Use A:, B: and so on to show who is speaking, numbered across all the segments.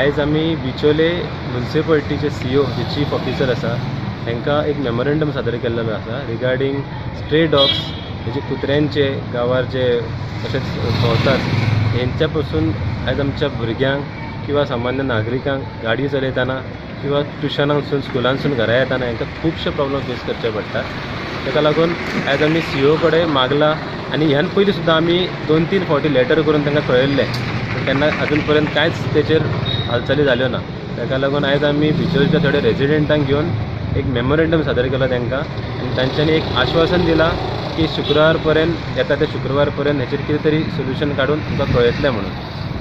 A: आयज आमी बिचोले म्युनिसिपालिटीचे CO जे chief officer आसा तांकां एक मेमोरेंडम सादर केल्लेलो आसा रिगार्डींग स्ट्रे डॉग्स, जे कुत्र्यांचे गांवार जे तशेंच भोंवतात हेंच्या पासून आयज आमच्या भुरग्यांक किंवा सामान्य नागरिकांक गाडी चलयतना किंवा ट्युशनांसून स्कुलांसून घरा येतना हांकां खुबशे प्रॉब्लम फेस करचे पडटा. ताका लागून आयज आमी CO कडेन मागला आनी ह्यान पयलीं सुद्दां आमी 2-3 फावटी लेटर करून तांकां कळयल्लें, पूण तेन्ना अजून पर्यंत कांयच तेचेर हालचाली जाल्यो ना. ताका लागून आयज आमी बिचोलच्या थोड्या रेजिडेंटांक घेवन एक मेमोरेंडम सादर केलो तांकां आनी तांच्यांनी एक आश्वासन दिलां की शुक्रार पर्यंत येता त्या शुक्रवार पर्यंत हेचेर कितें तरी सोल्युशन काडून तुमकां कळयतलें म्हणून.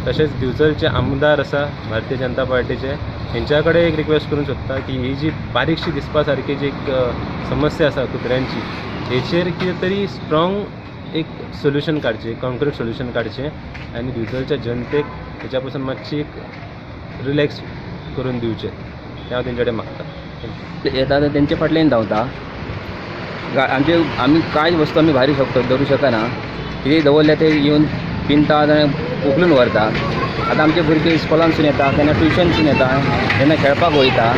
A: तशेंच दिवचलचे आमदार आसा भारतीय जनता पार्टीचे, हेंच्या कडेन एक रिक्वेस्ट करूंक सोदता की ही जी बारीकशी दिसपा सारकी जी एक समस्या आसा कुत्र्यांची, हेचेर कितें तरी स्ट्रॉंग एक सोल्युशन काडचें, कॉन्क्रीट सोल्युशन काडचें आनी दिवचलच्या जनतेक हेच्या पासून मातशी एक रिलॅक्स करून दिवचें तें हांव तेंचे कडेन मागता.
B: येता तेंचे फाटल्यान धांवता. आमचे आमी कांय वस्तू आमी भायर शकतो दवरूं शकना, कितें दवरलें ते येवन पिंता आनी उखलून व्हरता. आतां आमचे भुरगे इस्कॉलांसून येता, केन्ना ट्युशनसून येता, तेन्ना खेळपाक वयता,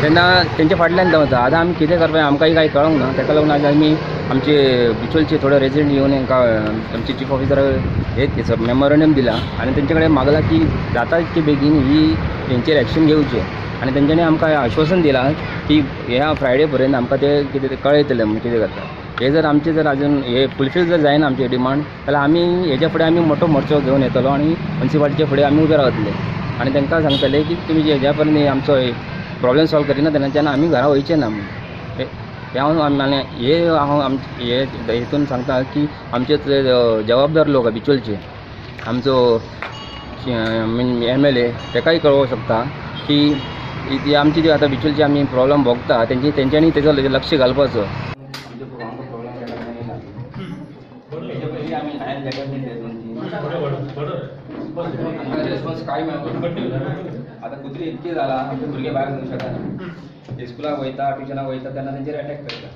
B: तेन्ना तेंच्या फाटल्यान धांवता. आतां आमी कितें करपाक आमकांय कांय कळोंक ना. ताका लागून आज आमी आमचे बिचोलचे थोडे रेजिडेंट येवन हांकां आमचे चीफ ऑफिसर हे मेमोरेंडम दिला आनी तेंचे कडेन मागलां की जाता तितके बेगीन ही तेंचेर एक्शन घेवचें आनी तेंच्यांनी आमकां आश्वासन दिलां की ह्या फ्रायडे पर्यंत आमकां ते कितें कळयतले म्हूण कितें करता. हे जर आमचे जर अजून हे फुलफील जर जायना आमचे डिमांड जाल्यार आमी हेच्या फुडें आमी मोठो मोर्चो घेवन येतलो आनी म्युनिसिपालिटीच्या फुडें आमी उबे रावतले आनी तांकां सांगतले की तुमी हेज्या पर्यंत आमचो प्रॉब्लेम सॉल्व करिना तेन्नाच्यान आमी घरा वयचे ना म्हूण. हे हांव आनी हे हांव आमचे हे हितून सांगता की आमचे जबाबदार लोक बिचोलचे, आमचो MLA ताकाय कळोवंक शकता की ती आमची जी आतां बिचोलची आमी प्रॉब्लम भोगता तेंच्यांनी तेजो लक्ष घालपाचो. रिस्पॉन्स काय मेळना. आतां कुत्री इतकी जाला आमचे भुरगे भायर वचूंक शकना, स्कुलाक वयता, ट्युशनाक वयता तेन्ना तेंचेर अटॅक करता.